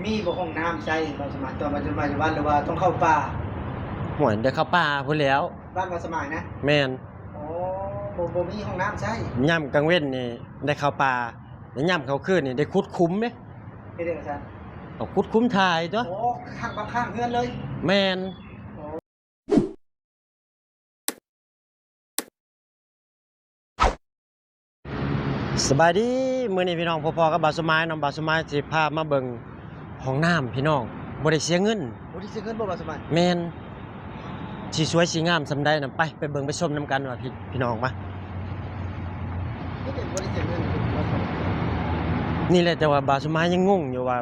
ມີບໍ່ຫ້ອງນ້ຳໃຊ້ ບ່າວສະໝາຍ ຕອນປັດຈຸບັນ ຫຼືວ່າຕ້ອງເຂົ້າປ່າ? ຫ້ວຍ ໄດ້ເຂົ້າປ່າພຸ້ນແລ້ວ. ບ້ານບ່າວສະໝາຍນະ? ແມ່ນ. ອໍ ບໍ່ ບໍ່ມີຫ້ອງນ້ຳໃຊ້. ຍາມກາງເວັນນີ້ໄດ້ເຂົ້າປ່າ ແລະຍາມເຂົ້າຄືນນີ້ໄດ້ຂຸດຂຸມເດ້. ເຮັດຈັ່ງຊັ້ນ? ເອົາຂຸດຂຸມຖ່າຍຕົວະ. ອໍ ຂ້າງ ຂ້າງເຮືອນເລີຍ? ແມ່ນ. ອໍ ສະບາຍດີ ມື້ນີ້ພີ່ນ້ອງ ພໍ້ໆກັບບ່າວສະໝາຍເນາະ. ບ່າວສະໝາຍຊິພາມາເບິ່ງຫ້ອງນ້ຳພີ່ນ້ອງ ບໍ່ໄດ້ເສຍເງິນ. ບໍ່ໄດ້ເສຍເງິນບໍ່ ບ່າວສະໝາຍ? ແມ່ນ. ຊິສວຍຊິງາມສ່ຳໃດນະ ໄປ ໄປເບິ່ງໄປຊົມນຳກັນວ່າ ພີ່ ພີ່ນ້ອງມາ. ເຮັດຫຍັງບໍ່ໄດ້ເສຍເງິນ? ນີ້ແຫຼະ ແຕ່ວ່າບ່າວສະໝາຍຍັງງົງຢູ່ວ່າ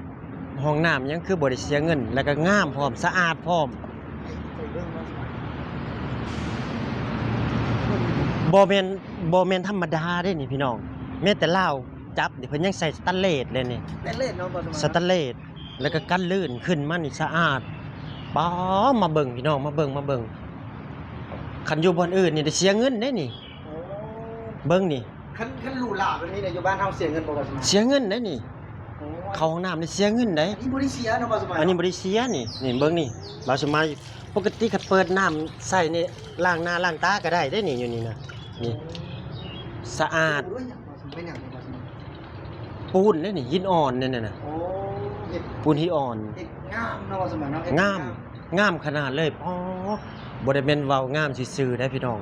ຫ້ອງນ້ຳຫຍັງຄືບໍ່ໄດ້ເສຍເງິນ ແລ້ວກໍງາມພ້ອມ ສະອາດພ້ອມ. ບໍ່ແມ່ນ ບໍ່ແມ່ນທຳມະດາເດ້ນີ້ພີ່ນ້ອງ ແມ້ແຕ່ລາວຈັບນີ້ເພິ່ນຍັງໃສ່ສະແຕນເລດເດ້ນີ້. ສະແຕນເລດເນາະ ສະແຕນເລດ ແລ້ວກໍກັນລື່ນ ຂຶ້ນມານີ້ສະອາດ. ປ້າ ມາເບິ່ງພີ່ນ້ອງ ມາເບິ່ງ ມາເບິ່ງ. ຄັນຢູ່ບ່ອນອື່ນນີ້ໄດ້ເສຍເງິນເດ້ນີ້. ໂອ້ ເບິ່ງນີ້ ຄັນ ຄັນຫຼູຫຼາແບບນີ້ນະ ຢູ່ບ້ານເຮົາເສຍເງິນບໍ່ ບ່າວສະໝາຍ? ເສຍເງິນໄດ໋ນີ້. ໂອ້ ເຂົ້າຫ້ອງນ້ຳນີ້ເສຍເງິນໄດ໋. ອັນນີ້ບໍ່ໄດ້ເສຍເນາະ ບ່າວສະໝາຍ? ອັນນີ້ບໍ່ໄດ້ເສຍນີ້ ນີ້ເບິ່ງນີ້ ບ່າວສະໝາຍ ປົກກະຕິຄັນເປີດນ້ຳໃສ່ນີ້ ລ້າງໜ້າລ້າງຕາກໍໄດ້ເດ້ນີ້ ຢູ່ນີ້ນະ ນີ້ ໂອ້ ສະອາດ. ໂອ້ຍ ເປັນຫຍັງ ເປັນຫຍັງ ບ່າວສະໝາຍ? ປູນເດ້ນີ້ ຫີນອ່ອນນີ້ນະ. ໂອ້ ເຮັດ ປູນຫີນອ່ອນ ເຮັດງາມເນາະ ບ່າວສະໝາຍເນາະ ເຮັດງາມ ງາມ ງາມຂະໜາດເລີຍ. ອໍ ບໍ່ໄດ້ແມ່ນເວົ້າງາມຊື່ໆໄດ໋ພີ່ນ້ອງ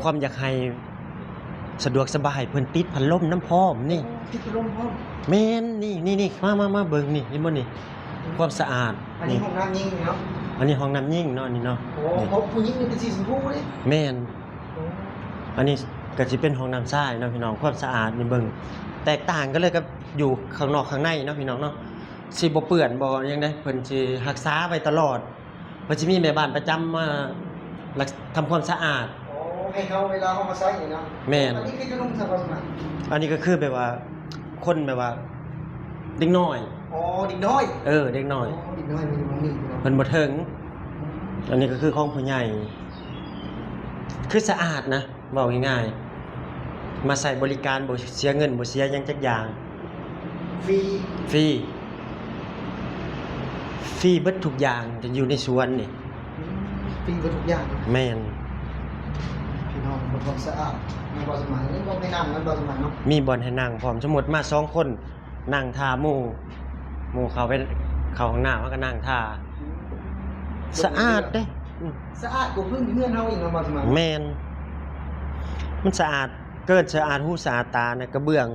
ຄວາມຢາກໃຫ້ສະດວກສະບາຍ ເພິ່ນຕິດພັດລົມນຳພ້ອມນີ້. ໂອ້ ຕິດພັດລົມພ້ອມ? ແມ່ນ ນີ້ ນີ້ ນີ້ ມາ ມາ ມາເບິ່ງນີ້ ເຫັນບໍ່ນີ້ ຄວາມສະອາດ. ອັນນີ້ຫ້ອງນ້ຳຍິງເນາະ? ອັນນີ້ຫ້ອງນ້ຳຍິງເນາະ ນີ້ເນາະ. ໂອ້ ນີ້ຂອງຜູ້ຍິງນີ້ເປັນສີຊົມພູເດ້. ແມ່ນ. ໂອ້ ອັນນີ້ກໍຊິເປັນຫ້ອງນ້ຳຊາຍເນາະພີ່ນ້ອງ ຄວາມສະອາດນີ້ເບິ່ງ ແຕກຕ່າງກັນເລີຍກັບຢູ່ຂ້າງນອກຂ້າງໃນເນາະພີ່ນ້ອງເນາະ. ຊິບໍ່ເປື້ອນບໍ່ຫຍັງເດ້ ເພິ່ນຊິຮັກສາໄວ້ຕະຫຼອດ ເພິ່ນຊິມີແມ່ບ້ານປະຈຳມາລັກ ທຳຄວາມສະອາດ. ອໍ ໃຫ້ເຮົາເວລາເຮົາມາໃຊ້ນີ້ເນາະ. ແມ່ນ. ອັນນີ້ຄືຂະໜົມຊະ ພໍ່ສະໝາຍ? ອັນນີ້ກໍຄືແບບວ່າ ຄົນແບບວ່າເດັກນ້ອຍ. ອໍ ເດັກນ້ອຍ. ເອີ ເດັກນ້ອຍ. ອໍ ເດັກນ້ອຍມາຢູ່ໝ່ອງນີ້ເນາະ ເພິ່ນບໍ່ເຖິງ. ອືມ ອັນນີ້ກໍຄືຂອງຜູ້ໃຫຍ່ ຄືສະອາດນະ. ເວົ້າງ່າຍໆ ມາໃຊ້ບໍລິການ ບໍ່ເສຍເງິນ ບໍ່ເສຍຫຍັງຈັກຢ່າງ. ຟຣີ? ຟຣີ ຟຣີເບິດທຸກຢ່າງທີ່ຢູ່ໃນສວນນີ້. ອືມ ຟຣີເບິດທຸກຢ່າງ. ແມ່ນ. ພີ່ນ້ອງ ເບິ່ງຄວາມສະອາດ ແມ່ນບໍ່ສະໝາຍ? ມີບ່ອນໃຫ້ນັ່ງແມ່ນບໍ່ສະໝາຍເນາະ? ມີບ່ອນໃຫ້ນັ່ງພ້ອມ. ສົມມຸດມາສອງຄົນ ນັ່ງຖ້າໝູ່ ໝູ່ເຂົ້າໄປເຂົ້າຫ້ອງນ້ຳ ເຮົາກໍນັ່ງຖ້າ. ອືມ ສະອາດເດ້. ອືມ ສະອາດກວ່າພື້ນເຮືອນເຮົາອີກເນາະ ບ່າວສະໝາຍ? ແມ່ນ. ມັນສະອາດ ເກີນສະອາດຫູສະອາດຕານະ. ກະເບື້ອງ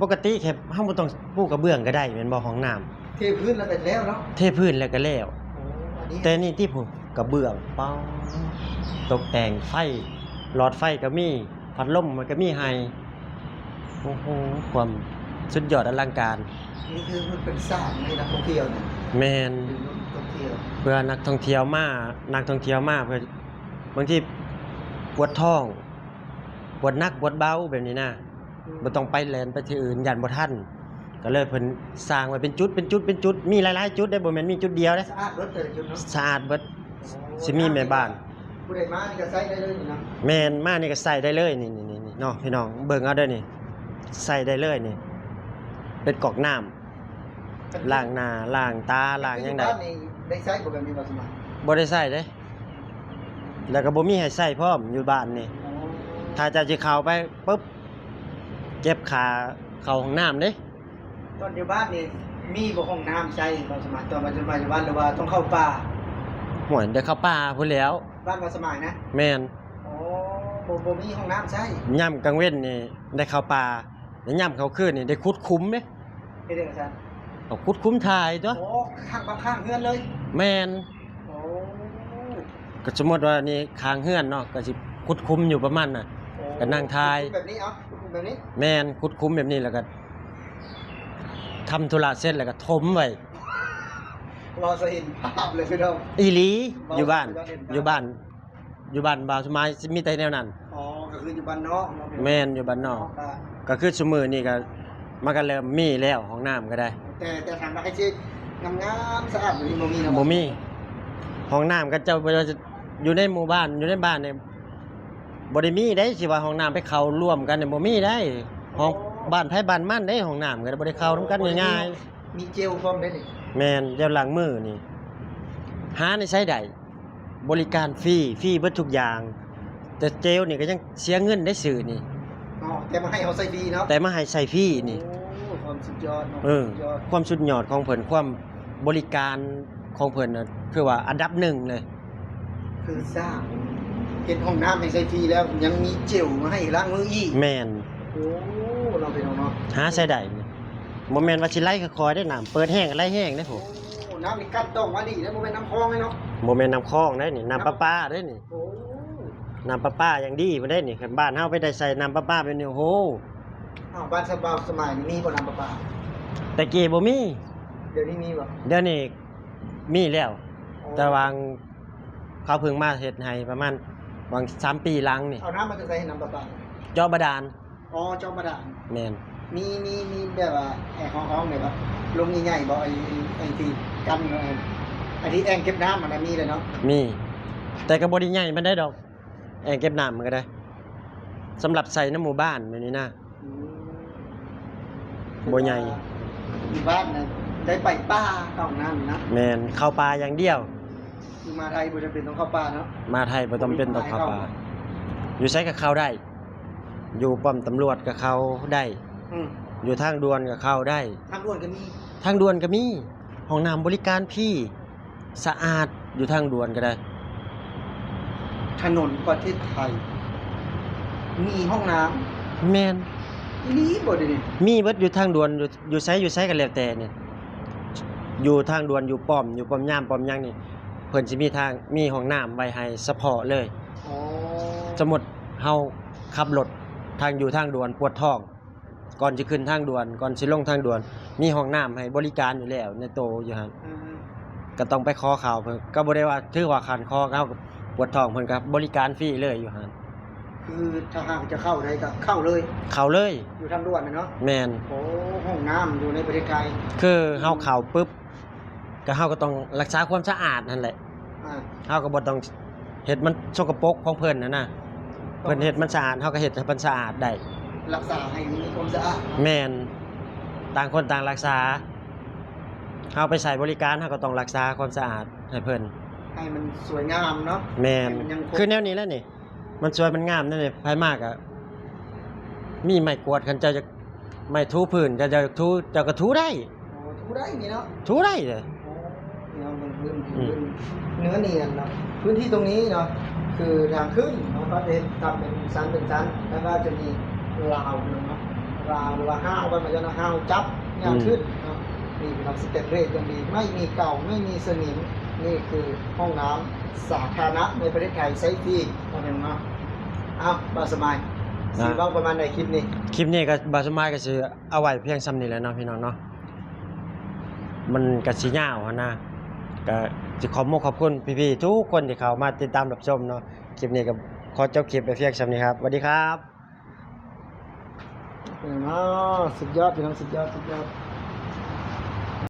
ປົກກະຕິແຄ່ເຮົາບໍ່ຕ້ອງປູກະເບື້ອງກໍໄດ້ແມ່ນບໍ່? ຫ້ອງນ້ຳ ເທພື້ນແລ້ວກໍແລ້ວເນາະ? ເທພື້ນແລ້ວກໍແລ້ວ. ໂອ້ ອັນນີ້ ແຕ່ນີ້ຕິ ຜູ້ກະເບື້ອງ ປ້າ ຕົກແຕ່ງ ໄຟ ຫຼອດໄຟກໍມີ ພັດລົມມັນກໍມີໃຫ້. ໂອ້ໂຫ ຄວາມສຸດຍອດອະລັງການ. ນີ້ຄືເພິ່ນສ້າງໃຫ້ນັກທ່ອງທ່ຽວນະ? ແມ່ນ. ນັກທ່ອງທ່ຽວ ເພື່ອນັກທ່ອງທ່ຽວມາ ນັກທ່ອງທ່ຽວມາເພື່ອ ບາງທີປວດທ້ອງ ປວດໜັກປວດເບົາແບບນີ້ນະ. ອືມ ບໍ່ຕ້ອງໄປແລ່ນໄປທີ່ອື່ນ ຢ້ານບໍ່ທັນ. ກໍເລີຍເພິ່ນສ້າງໄວ້ເປັນຈຸດ ເປັນຈຸດ ເປັນຈຸດ ມີຫຼາຍໆຈຸດເດ້ ບໍ່ແມ່ນມີຈຸດດຽວເດ້. ສະອາດເບິດແຕ່ລະຈຸດເນາະ? ສະອາດເບິດ. ໂອ້ ຊິມີແມ່ບ້ານ ຜູ້ໃດມານີ້ກໍໃຊ້ໄດ້ເລີຍນີ້ເນາະ? ແມ່ນ ມານີ້ກໍໃຊ້ໄດ້ເລີຍ. ນີ້ໆໆໆ ເນາະ ພີ່ນ້ອງເບິ່ງເອົາເດີນີ້ ໃຊ້ໄດ້ເລີຍນີ້ ເປັນກອກນ້ຳ ລ້າງໜ້າ ລ້າງຕາ ລ້າງຫຍັງໄດ້. ຢູ່ບ້ານນີ້ໄດ້ໃຊ້ບໍ່ແບບນີ້ ບ່າວສະໝາຍ? ບໍ່ໄດ້ໃຊ້ເດ້ ແລ້ວກໍບໍ່ມີໃຫ້ໃຊ້ພ້ອມຢູ່ບ້ານນີ້. ອໍ ຖ້າເຈົ້າຊິເຂົ້າໄປປຶບ ເຈັບຂາເຂົ້າຫ້ອງນ້ຳເດ້. ຕອນຢູ່ບ້ານນີ້ມີບໍ່ຫ້ອງນ້ຳໃຊ້ ບ່າວສະໝາຍ? ຕອນມາຢູ່ ມາຢູ່ບ້ານ ຫຼືວ່າຕ້ອງເຂົ້າປ່າ? ຫ້ວຍ ໄດ້ເຂົ້າປ່າພຸ້ນແລ້ວ. ບ້ານບ່າວສະໝາຍນະ? ແມ່ນ. ອໍ ບໍ່ ບໍ່ມີຫ້ອງນ້ຳໃຊ້. ຍາມກາງເວັນນີ້ໄດ້ເຂົ້າປ່າ ແລະຍາມເຂົ້າຄືນນີ້ໄດ້ຂຸດຂຸມເດ້. ເຮັດຈັ່ງຊັ້ນ? ເອົາຂຸດຂຸມຖ່າຍຕົວະ. ອໍ ຂ້າງ ຂ້າງເຮືອນເລີຍ? ແມ່ນ. ໂອ້ ກໍສົມມຸດວ່ານີ້ຂ້າງເຮືອນເນາະ ກໍຊິຂຸດຂຸມຢູ່ປະມານນະ. ໂອ້ ກໍນັ່ງຖ່າຍ ຂຸດຂຸມແບບນີ້ ເອົາ ຂຸດຂຸມແບບນີ້. ແມ່ນ ຂຸດຂຸມແບບນີ້ ແລ້ວກໍທຳທຸລະເສັດ ແລ້ວກໍຖົມໄວ້. ເວົ້າຊະເຫັນພາບເລີຍພີ່ນ້ອງ. ອີ່ຫຼີ ເວົ້າ ຢູ່ບ້ານ ຢູ່ບ້ານ ຢູ່ບ້ານບ່າວສະໝາຍຊິມີແຕ່ແນວນັ້ນ. ອໍ ກໍຄືຢູ່ບ້ານນອກເນາະ. ແມ່ນ ຢູ່ບ້ານນອກ ກໍ ກໍຄືຊຸມື້ນີ້ກໍ ມັນກໍເລີ່ມມີແລ້ວ ຫ້ອງນ້ຳກໍໄດ້. ແຕ່ ແຕ່ຖາມວ່າໃຫ້ຊິງາມໆ ສະອາດແບບນີ້ບໍ່ມີເນາະ? ບໍ່ມີ. ຫ້ອງນ້ຳຂະເຈົ້າ ບໍ່ວ່າຈະຢູ່ໃນໝູ່ບ້ານ ຢູ່ໃນບ້ານນີ້ ບໍ່ໄດ້ມີເດ້ ຊິວ່າຫ້ອງນ້ຳໄປເຂົ້າລວມກັນນີ້ ບໍ່ມີເດ້. ຫ້ອງ ອໍ ບ້ານໃຜບ້ານມັນເດ້ ຫ້ອງນ້ຳກໍບໍ່ໄດ້ເຂົ້ານຳກັນງ່າຍໆ. ມີເຈວພ້ອມເດ້ນີ້. ແມ່ນ ແຈວລ້າງມືນີ້ ຫາໃນໃສໄດ້? ບໍລິການຟຣີ ຟຣີເບິດທຸກຢ່າງ ແຕ່ເຈວນີ້ກໍຍັງເສຍເງິນໄດ້ຊື້ນີ້. ອໍ ແຕ່ມາໃຫ້ເຮົາໃຊ້ຟຣີເນາະ ແຕ່ມາໃຫ້ໃຊ້ຟຣີນີ້. ໂອ້ ຄວາມສຸດຍອດເນາະ ເອີ ຄວາມສຸດຍອດ ຄວາມສຸດຍອດຂອງເພິ່ນ ຄວາມບໍລິການຂອງເພິ່ນນະ ຄືວ່າອັນດັບໜຶ່ງເລີຍ. ຄືສ້າງ ເຮັດຫ້ອງນ້ຳໃຫ້ໃຊ້ຟຣີແລ້ວ ຍັງມີເຈວມາໃຫ້ລ້າງມືອີກ. ແມ່ນ. ໂອ້ ເນາະ ພີ່ນ້ອງເນາະ ຫາໃຊ້ໄດ້ ບໍ່ແມ່ນວ່າຊິໄຫຼຄ່ອຍໆເດ້ນ້ຳ ເປີດແຮງກໍໄຫຼແຮງເດ້ພຸ້ນ. ໂອ້ ນ້ຳນີ້ກັ່ນຕ້ອງມາດີເດ້ ບໍ່ແມ່ນນ້ຳຄອງເດ້ເນາະ ບໍ່ແມ່ນນ້ຳຄອງເດ້ນີ້ ນ້ຳປະປາເດ້ນີ້. ໂອ້ ນ້ຳປະປາຢ່າງດີພຸ້ນເດ້ນີ້ ຄັນບ້ານເຮົາໄປໄດ້ໃຊ້ນ້ຳປະປາແບບນີ້ ໂອ້ໂຫ. ອ້າວ ບ້ານສະເບົາສະໝາຍນີ້ມີບໍ່ນ້ຳປະປາ? ແຕ່ກີ້ບໍ່ມີ. ດຽວນີ້ມີບໍ່? ດຽວນີ້ມີແລ້ວ. ອໍ ແຕ່ວ່າເຂົາເພິ່ງມາເຮັດໃຫ້ປະມານຫວ່າງສາມປີຫຼັງນີ້. ເອົານ້ຳມາແຕ່ໃສ ນ້ຳປະປາ? ເຈາະບາດານ. ອໍ ເຈາະບາດານ. ແມ່ນ. ມີ ມີ ມີແບບວ່າແອກຫ້ອງໆ ແບບວ່າລົງໃຫຍ່ໆບໍ່? ໄອ້ ໄອ້ທີ່ກັ້ນ ໄອ້ທີ່ແອ່ງເກັບນ້ຳຫັ້ນນະ ມີແລ້ວເນາະ? ມີ ແຕ່ກໍບໍ່ໄດ້ໃຫຍ່ປານໃດດອກ ແອ່ງເກັບນ້ຳມັນກໍໄດ້ ສຳລັບໃຊ້ນຳໝູ່ບ້ານແບບນີ້ນະ. ອືມ ບໍ່ໃຫຍ່. ຢູ່ບ້ານນະ ໄດ້ໄປປ່າເຂົ້າຫ້ອງນ້ຳນະ. ແມ່ນ ເຂົ້າປ່າຢ່າງດຽວ. ຄືມາໄທບໍ່ຈຳເປັນຕ້ອງເຂົ້າປ່າເນາະ. ມາໄທບໍ່ຈຳເປັນຕ້ອງເຂົ້າປ່າ. ຢູ່ໃສກໍເຂົ້າໄດ້. ຢູ່ປ້ອມຕຳຫຼວດກໍເຂົ້າໄດ້. ອືມ ຢູ່ທາງດ່ວນກໍເຂົ້າໄດ້. ທາງດ່ວນກໍມີ. ທາງດ່ວນກໍມີ. ຫ້ອງນ້ຳບໍລິການຟຣີ ສະອາດ ຢູ່ທາງດ່ວນກໍໄດ້. ຖະໜົນປະເທດໄທ ມີຫ້ອງນ້ຳ. ແມ່ນ. ອີ່ຫຼີບໍ່ດຽວນີ້? ມີເບິດ ຢູ່ທາງດ່ວນ ຢູ່ ຢູ່ໃສ ຢູ່ໃສກໍແລ້ວແຕ່ນີ້ ຢູ່ທາງດ່ວນ ຢູ່ປ້ອມ ຢູ່ປ້ອມຍາມ ປ້ອມຫຍັງນີ້ ເພິ່ນຊິມີທາງ ມີຫ້ອງນ້ຳໄວ້ໃຫ້ສະເພາະເລີຍ. ອໍ ສົມມຸດເຮົາຂັບລົດທາງ ຢູ່ທາງດ່ວນ ປວດທ້ອງ ກ່ອນຊິຂຶ້ນທາງດ່ວນ ກ່ອນຊິລົງທາງດ່ວນ ມີຫ້ອງນ້ຳໃຫ້ບໍລິການຢູ່ແລ້ວໃນໂຕຢູ່ຫັ້ນ. ອືມ ກໍຕ້ອງໄປຂໍເຂົ້າເພິ່ນ ກໍບໍ່ໄດ້ວ່າຖືວ່າຂັດຂໍ້ ເຮົາກໍປວດທ້ອງ ເພິ່ນກໍບໍລິການຟຣີເລີຍຢູ່ຫັ້ນ. ຄືຖ້າຫາກຈະເຂົ້າໄດ້ກໍເຂົ້າເລີຍ. ເຂົ້າເລີຍ. ຢູ່ທາງດ່ວນນະເນາະ. ແມ່ນ. ໂອ້ ຫ້ອງນ້ຳຢູ່ໃນປະເທດໄທ ຄືເຮົາເຂົ້າປຶບ ກໍເຮົາກໍຕ້ອງລັກສາຄວາມສະອາດຫັ້ນແຫຼະ. ອ່າ ເຮົາກໍບໍ່ຕ້ອງເຮັດມັນສົກກະປົກຂອງເພິ່ນຫັ້ນນະ. ເພິ່ນເຮັດມັນສະອາດ ເຮົາກໍເຮັດໃຫ້ມັນສະອາດໄດ້. ລັກສາໃຫ້ມັນມີຄວາມສະອາດ. ແມ່ນ. ຕ່າງຄົນຕ່າງລັກສາ. ເຮົາໄປໃຊ້ບໍລິການ ເຮົາກໍຕ້ອງລັກສາຄວາມສະອາດໃຫ້ເພິ່ນ ໃຫ້ມັນສວຍງາມເນາະ. ແມ່ນ. ໃຫ້ມັນຍັງຄົງ ຄືແນວນີ້ແຫຼະນີ້ ມັນສວຍມັນງາມແນວນີ້ ໃຜມາກໍມີໄມ້ກວາດ ຄັນເຈົ້າຢາກ ໄມ້ຖູພື້ນ ເຈົ້າຢາກຖູ ເຈົ້າກໍຖູໄດ້. ອໍ ຖູໄດ້ນີ້ເນາະ. ຖູໄດ້ເດ້. ໂອ້ ພີ່ນ້ອງເບິ່ງພື້ນ ອືມ ພື້ນເນື້ອນຽນເນາະ. ພື້ນທີ່ຕົງນີ້ເນາະ ຄືທາງຂຶ້ນເນາະ ເຂົາຈະເຮັດທຳເປັນຊັ້ນເປັນຊັ້ນ ແລ້ວກໍຈະມີລາວເນາະ ລາວ ຫຼືວ່າຮ້າວ ບ້ານເຮົາເອີ້ນວ່າຮ້າວຈັບຍ່າງ ອືມ ຂຶ້ນເນາະ. ນີ້ເປັນສະແຕນເລດຢ່າງດີ ໄມ້ມີເກົ່າ ໄມ້ມີສະໜິມ. ນີ້ຄືຫ້ອງນ້ຳສາທາລະນະໃນປະເທດໄທ ໃຊ້ຟຣີເນາະ. ເອົາ ບ່າວສະໝາຍ ອ່າ ຊິເວົ້າປະມານໃດຄລິບນີ້? ຄລິບນີ້ກໍ ບ່າວສະໝາຍກໍຊິເອົາໄວ້ພຽງສ່ຳນີ້ແຫຼະເນາະ ພີ່ນ້ອງເນາະ. ມັນກະຊິຍາວຫັ້ນນະ ກະຊິຂອບມຸກຂອບຄຸນພີ່ໆທຸກຄົນທີ່ເຂົ້າມາຕິດຕາມຮັບຊົມເນາະ. ຄລິບນີ້ກະຂໍຈົບຄລິບໄປພຽງສ່ຳນີ້ຄັບ. ສະຫວັດດີຄັບ. ເອີ ສຸດຍອດ ພີ່ນ້ອງ ສຸດຍອດ ສຸດຍອດ.